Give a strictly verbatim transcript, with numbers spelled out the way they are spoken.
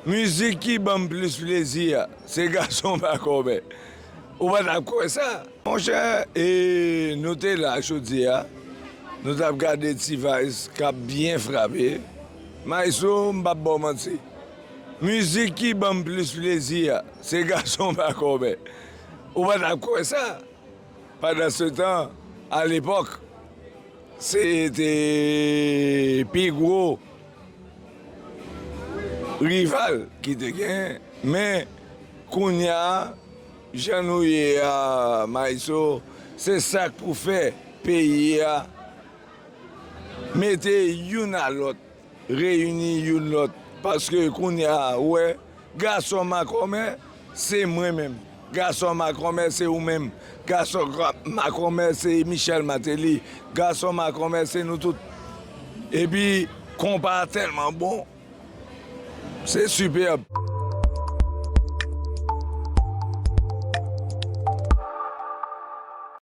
Mizik ki ban m plis plezi a, se Gason Makomè. Ou pa t ap kwè sa? Monchè, e nou te la jodi a, nou t ap gade T-Vice k ap byen frape. Maestro, m p ap ba w manti. Mizik ki ban m plis plezi a, se Gason Makomè. Ou pa t ap kwè sa? Pandansetan, alepòk, se te pi gwo rival ki te genyen, men kounye a, jan nou ye a, Maestro, se sa k pou fè peyi a mete youn a lòt, reyini youn lòt, paske kounye a, ou wè, Gason Makomè, se mwen menm. Gason Makomè, se ou menm. Gason Gra-, Makomè, se Michel Martelly. Gason Makomè, se nou tout. Epi, konpa a tèlman bon, se sipèb.